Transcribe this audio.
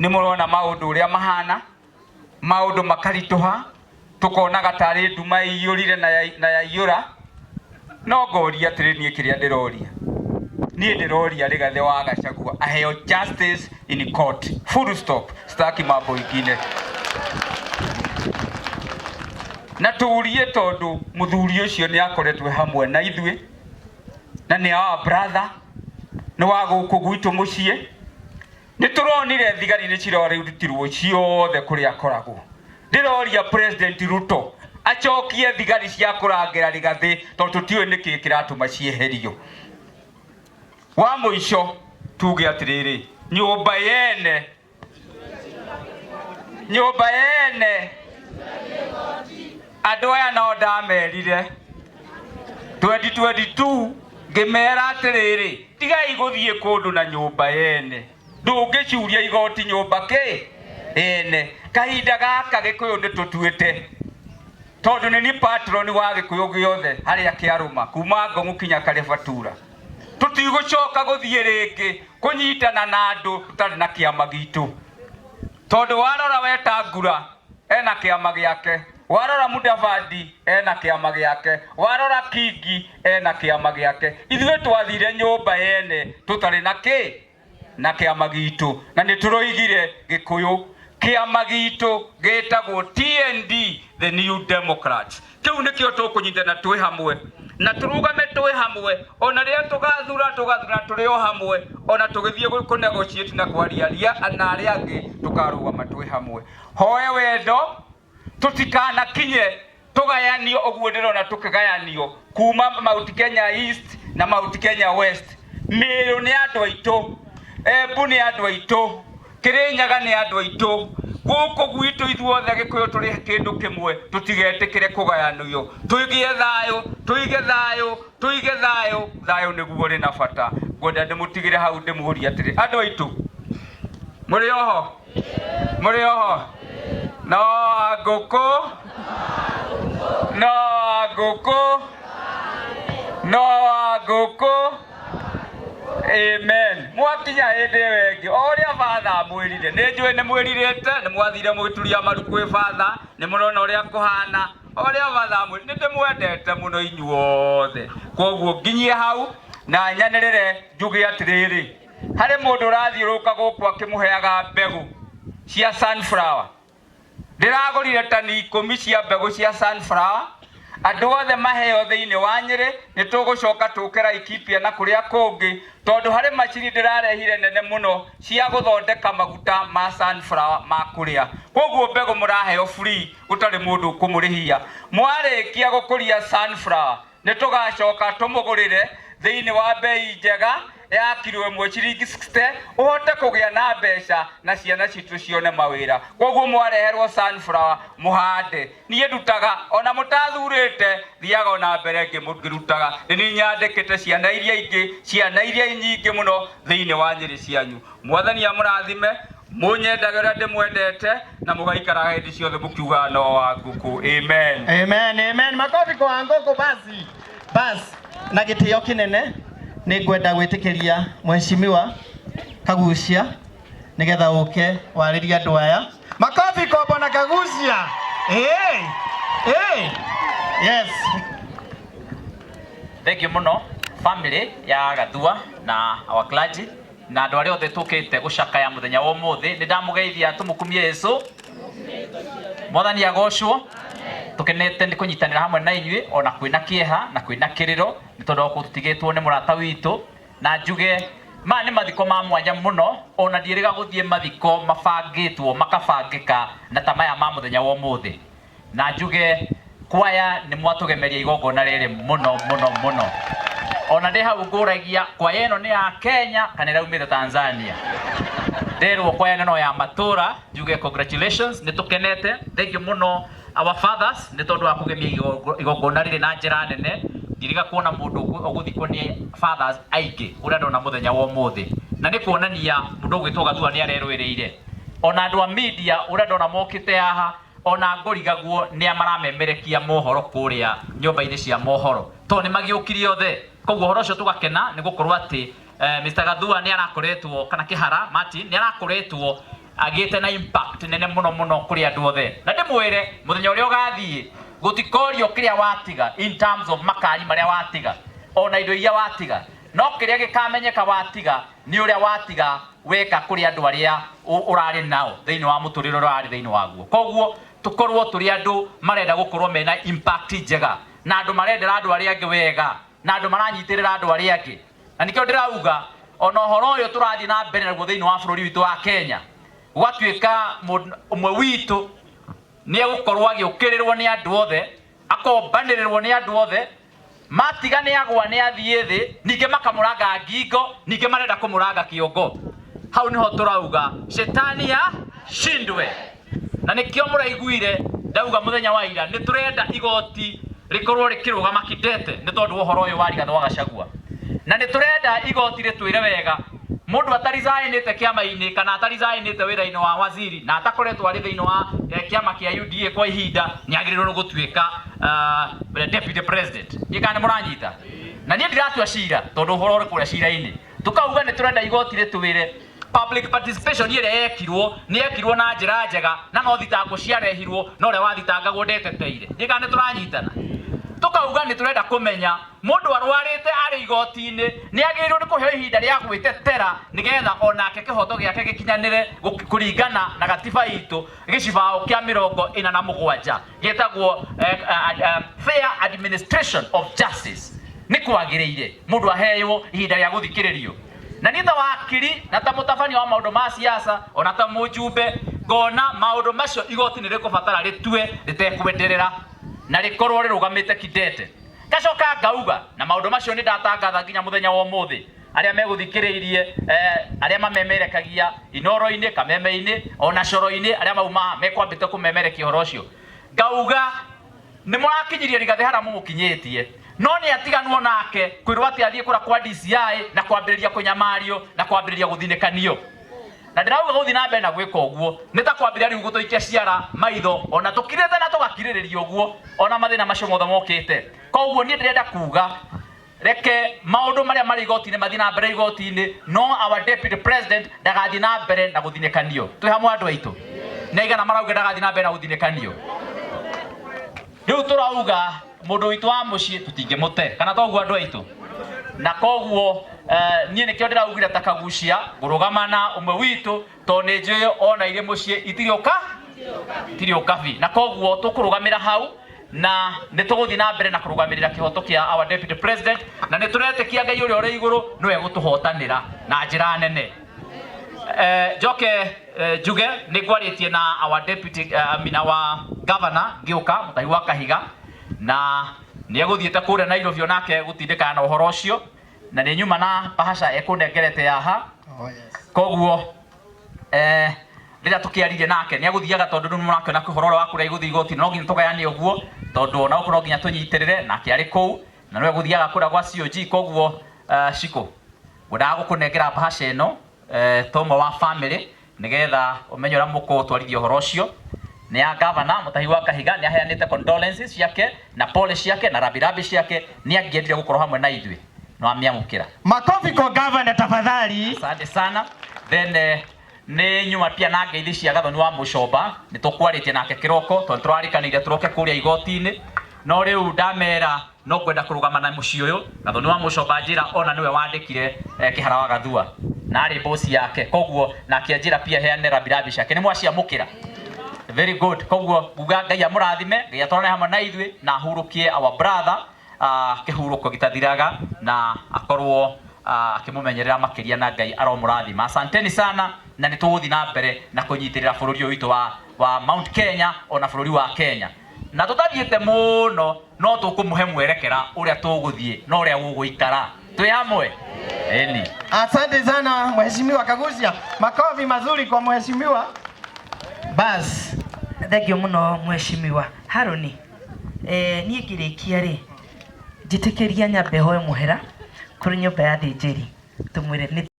Nĩ mũrona maũndũ ũrĩa mahana, maũndũ makaritũha, tũkonaga tarĩ nduma ĩiyũrire na yaiyũra. No ngoria atĩrĩ, niĩ kĩrĩa ndĩroria, niĩ ndĩroria Rigathĩ wa Gachagua aheo justice in court, full stop, sitaki mambo ingine. Na tũrie tondũ mũthuri ũcio nĩ akoretwo hamwe na ithuĩ na nĩ our brother, nĩ wa gũkũ gwitũ mũciĩ. Nĩ tũronire thigari nĩ cirorutirwo ciothe kũrĩa akoragwo. Ndĩroria President Ruto acokie thigari cia kũrangĩra Rigathĩ tondũ tũtiũĩ nĩkĩ kĩratũma cieherio. Wa mũico tuge atĩrĩrĩ, nyũmba yene, nyũmba yene, andũ aya no ndamerire 2022 ngĩmera atĩrĩrĩ, tigai gũthiĩ kũndũ na nyũmba yene, ndũngĩcuria igoti nyũmba kĩ yene. Kahinda gaka Gĩkũyũ nĩ tũtuĩte, tondũ nĩ ni patron wa Gĩkũyũ gĩothe harĩa kĩarũma kuma Ngong'u kinya Karĩbatura. Tũtigũcoka gũthiĩ rĩngĩ kũnyitana na andũ tũtarĩ na kĩama gitũ, tondũ warora Wetangula ena kĩama gĩake, warora Mudavadi ena kĩama gĩake, warora Kingi ena kĩama gĩake. Ithuĩ twathire nyũmba yene tũtarĩ na kĩ na kĩama gitũ, na nĩ tũroigire Gĩkũyũ kĩama gitũ gĩtagwo TND, the New Democrats. Kĩu nĩkĩo tũkũnyitana twĩ hamwe na tũrũgame twĩ hamwe, ona rĩrĩa tũgathura tũgathura tũrĩ o hamwe, ona tũgĩthiĩ kũ negotiate na kwariaria na arĩa angĩ tũkarũgama twĩ hamwe. Hoe wendo tũtikanakinye tũgayanio ũguo ndĩrona tũkĩgayanio kuma Mount Kenya East na Mount Kenya West. Mĩrũ nĩ andũ aitũ, Embu nĩ andũ aitũ, Kĩrĩnyaga nĩ andũ aitũ, gũkũ gwitũ ithuothe Gĩkũyũ tũrĩ kĩndũ kĩmwe, tũtigetĩkĩre kũgayanio, tũige thayũ, tũige thayũ, tũige thayũ, thayũ nĩguo ũrĩ na bata. Ngwenda ndĩmũtigĩre hau ndĩmũrie atĩrĩ, andũ aitũ, mũrĩ oho? Mũrĩ oho? No ngũkũ, no ngũkũ, no ngũkũ. Amen. Mwakinya hĩndĩ ĩyo ĩngĩ, o ũrĩa batha amwĩrire, nĩ njũĩ nĩ mwĩrirĩte, nĩ mwathire mũgĩturia maru kwĩ batha, nĩ mũrona ũrĩa kũhana, o ũrĩa batha amwĩrire, nĩ ndĩmwendete mũno inyuothe. Koguo nginyie hau na nyanĩrĩre njuge atĩrĩrĩ, harĩ mũndũ ũrathiũrũrũka gũkũ akĩmũheaga mbegũ cia sunflower. Ndĩragũrire tani ikũmi cia mbegũ cia sunflower, andũ othe maheo thĩinĩ wa Nyĩrĩ, nĩ tũgũcoka tũke Laikipia na kũrĩa kũngĩ, tondũ harĩ macini ndĩrarehire nene mũno cia gũthondeka maguta ma sunflower ma kũrĩa. Koguo mbegũ mũraheo free gũtarĩ mũndũ ũkũmũrĩhia. Mwarĩkia gũkũria sunflower, Nĩ tũgacoka tũmũgũrĩre thĩinĩ wa mbei njega ya kiro ĩmwe ciringi 60 ũhote kũgĩa na mbeca na ciana citũ cione mawĩra. Kwoguo mwareherwo sunflower mũhande. Niĩ ndutaga ona mũtathurĩte thiaga ona mbere ngĩrutaga. Nĩ niĩ nyandĩkĩte ciana iria ingĩ, ciana iria nyingĩ mũno thĩinĩ wa Nyĩrĩ cianyu. Mwathani amũrathime, mũnyendage ũrĩa ndĩmwendete, na mũgaikaraga hĩndĩ ciothe mũkiugaga no wa ngũkũ. Amen. Amen, amen. Makofi kwa ngũkũ basi. Bas, na gĩtĩo kĩnene nĩ ngwenda gwĩtĩkĩria mheshimiwa Kagucia nĩgetha ũke warĩrie andũ aya. Makofi kwa bwana Kagucia. Hey, hey. Yes. Thank you mũno family ya Gathua na our clergy na andũ arĩa othe tũkĩte gũcakaya mũthenya wa ũmũthĩ. Nĩ ndamũgeithia, tũmũkumie Yesu. Mwathani agocwo. Tũkenete nĩ kũnyitanĩra hamwe na inyuĩ ona kwĩna kĩeha na kwĩna kĩrĩro nĩ tondũ wa gũkorwo tũtigĩtwo nĩ mũrata witũ. Na njuge maya nĩ mathiko ma mwanya mũno, ona ndiĩrĩga gũthiĩ mathiko mabangĩtwo makabangĩka na ta maya ma mũthenya wa ũmũthĩ. Na njuge kwaya nĩ mwatũgemeria igongona rĩrĩ mũno mũno mũno. Ona ndĩ hau ngũragia kwaya ĩno nĩ ya Kenya kana ĩraumĩte Tanzania. Nderwo kwaya ĩno no ya matũra, njuge congratulations, nĩ tũkenete. Thank you mũno our fathers nĩ tondũ wa kũgemia igongona rĩrĩ na njĩra nene. Ndirĩga kuona mũndũ ũgũthikwo nĩ fathers aingĩ ũrĩa ndona mũthenya wa ũmũthĩ. Na nĩ kuonania mũndũ ũgwĩtwo Gathua nĩ arerũĩrĩire. Ona andũ a media ũrĩa ndona mokĩte haha, ona ngũrigagwo nĩa maramemerekia mohoro kũrĩa nyũmba-inĩ cia mohoro tondũ nĩ magĩũkire othe. Koguo ũhoro ũcio tũgakena nĩ gũkorwo atĩ Mr. Gathua nĩ arakoretwo, kana Kĩhara Martin nĩ arakoretwo Agĩte na impact nene mũno mũno kũrĩ andũ othe. Na ndĩmwĩre mũthenya ũrĩa ũgathiĩ gũtikorio kĩrĩa watiga in terms of makari marĩa watiga ona indo iria watiga, no kĩrĩa gĩkamenyeka watiga nĩ ũrĩa watiga weka kũrĩ andũ arĩa ũrarĩ nao thĩinĩ wa mũtũrĩre ũrĩa ũrarĩ thĩinĩ waguo. Koguo tũkorwo tũrĩ andũ marenda gũkorwo mena impact njega, na andũ marendera andũ arĩa angĩ wega, na andũ maranyitĩrĩra andũ arĩa angĩ. Na nĩkĩo ndĩrauga ona ũhoro ũyũ tũrathiĩ na mbere naguo thĩinĩ wa bũrũri witũ wa Kenya, gwatuĩka ũmwe witũ nĩ egũkorwo agĩũkĩrĩrwo nĩ andũ othe, akombanĩrĩrwo nĩ andũ othe, matiga nĩ agwa nĩ athiĩ thĩ, ningĩ makamũranga ngingo, ningĩ marenda kũmũranga kĩongo. Hau niho tũrauga shetani ashindwe. Na nĩkĩo mũraiguire ndauga mũthenya wa ira nĩ tũrenda igoti rĩkorwo rĩkĩrũgama kidete nĩ tondũ wa ũhoro ũyũ wa Rigathĩ wa Gachagua. Na nĩ tũrenda igoti rĩtwĩre wega mũndũ ataricainĩte kĩama-inĩ kana ataricainĩte wĩra-inĩ wa waziri na atakoretwo arĩ thĩinĩ wa kĩama kĩa UDA kwa ihinda nĩ agĩrĩirwo nĩ gũtuĩka deputy president. Ndiũĩ kana nĩ mũranyita. Na niĩ ndiratua cira tondũ ũhoro ũrĩ kũrĩa cira-inĩ. Tukauga nĩ tũrenda igoti rĩtwĩre public participation ĩrĩa yekirwo nĩ yekirwo na njĩra njega, na no thitango ciarehirwo na ũrĩa wathitangagwo ndeteteire. Ndiũĩ kana nĩ tũranyitana. Tukauga nĩ tũrenda kũmenya mũndũ arwarĩte arĩ igoti-inĩ nĩ agĩrĩirwo nĩ kũheo ihinda rĩa gwĩtetera nĩgetha onake kĩhoto gĩake gĩkinyanĩre kũringana na gatiba itũ gĩcibaũ kĩa 47 gĩtagwo fair administration of justice. Nĩ kwagĩrĩire mũndũ aheo ihinda rĩa gũthikĩrĩrio. Na niĩ ta wakiri na ta mũtabania wa maũndũ ma siasa ona ta mũjumbe ngona maũndũ macio igoti nĩ rĩkũbatara rĩtue rĩtekwenderera na rĩkorwo rĩrũgamĩte kidete. Ngacoka ngauga na maũndũ macio nĩ ndatangatha nginya mũthenya wa ũmũthĩ arĩa megũthikĩrĩirie, arĩa mamemerekagia inoro-inĩ, kameme-inĩ ona coro-inĩ, arĩa mauma mekwambĩte kũmemerekia ũhoro ũcio, ngauga nĩ mũrakinyirie Rigathĩ harĩa mũmũkinyĩtie, no nĩ atiganwo nake kwĩrwo atĩ athiĩ kũra kwa DCI na kwambĩrĩria kũnyamario na kwambĩrĩria gũthinĩkanio. Na ndĩrauga gũthiĩ na mbere na gwĩka ũguo nĩ ta kwambĩrĩria rĩu gũtũikia ciara maitho, ona tũkirĩte na tũgakirĩrĩria ũguo ona mathĩna macio mothe mokĩte. Koguo niĩ ndĩrenda kuga reke maũndũ marĩa marĩ igoti-inĩ mathiĩ na mbere igoti-inĩ, no our deputy president ndagathiĩ na mbere na gũthinĩkanio. Twĩ hamwe andũ aitũ? Nĩ aigana marauga ndagathiĩ na mbere na gũthinĩkanio? Rĩu tũrauga mũndũ witũ wa mũciĩ tũtingĩmũte, kana toguo andũ aitũ? Na koguo niĩ nĩkĩo ndĩraugire ta Kagucia ngũrũgama na ũmwe witũ, tondũ nĩ njũĩ ona irĩ mũciĩ itirĩ ũkabi. Na koguo tũkũrũgamĩra hau na nĩ tũgũthiĩ na mbere na kũrũgamĩrĩra kĩhoto kĩa our deputy president, na nĩ tũretĩkia Ngai ũrĩa ũrĩ igũrũ nĩwe gũtũhotanĩra na njĩra nene. Njoke njuge nĩ ngwarĩtie na our deputy, I mean our governor ngĩũka Mũtahi wa Kahiga, na nĩ egũthiĩte kũrĩa Nairobi onake gũtindĩkana na ũhoro ũcio, na nĩ nyuma na bahasha ekũnengerete haha. Oh, yes. Koguo rĩrĩa tũkĩaririe nake nĩ egũthiaga, tondũ rĩu nĩmũrakĩona ũhoro ũrĩa wa kũrĩa igũthiĩ igoti no nginya tũgayane ũguo, tondũ ona gũkũ no nginya tũnyitĩrĩre, nake arĩ kũu na nĩwe gũthiaga kũrĩa gwa COG. Koguo Shiko, ngwendaga gũkũnengera bahasha ĩno ta ũmwe wa family nĩgetha ũmenye ũrĩa mũkũtwarithia ũhoro ũcio. Nĩ ya governor Mũtahi wa Kahiga, nĩ aheanĩte condolences ciake na pole ciake na rambirambi ciake, nĩ angĩendire gũkorwo hamwe na ithuĩ no amĩamũkĩra. Makofi kwa governor tafadhali. Asante sana. Then nĩ nyuma pia na ngeithi cia Gathoni wa Mũcomba, nĩ tũkwarĩtie nake kĩroko tondũ tũrarĩkanĩire tũroke kũrĩa igoti-inĩ, no rĩu ndamera no ngwenda kũrũgama na mũciĩ ũyũ. Gathoni wa Mũcomba njĩra ona nĩwe wandĩkire kĩhara wa Gathua na arĩ boss yake, koguo nake anjĩra pia heane rambirambi ciake. Nĩ mwaciamũkĩra? Very good. Koguo nguga Ngai amũrathime, Ngai atwarane hamwe na ithuĩ na ahurũkie our brother kĩhurũko gĩtathiraga, na akorwo akĩmũmenyerera makĩria, na Ngai aromũrathima. Asanteni sana, na nĩ tũgũthiĩ na mbere na kũnyitĩrĩra bũrũri ũyũ witũ wa Mount Kenya ona bũrũri wa Kenya, na tũtathiĩte mũno no tũkũmũhe mwerekera ũrĩa tũgũthiĩ na ũrĩa gũgũikara. Twĩ hamwe ĩni. Asante sana Mheshimiwa Kagucia. Makofi mazuri kwa mheshimiwa. Bas. Thengio muno mheshimiwa Haruni. Niĩ ngĩrĩkia rĩ, njĩtĩkĩria nyambe hoe mũhera kũrĩ nyũmba ya thĩnjĩri tũmwĩre nĩ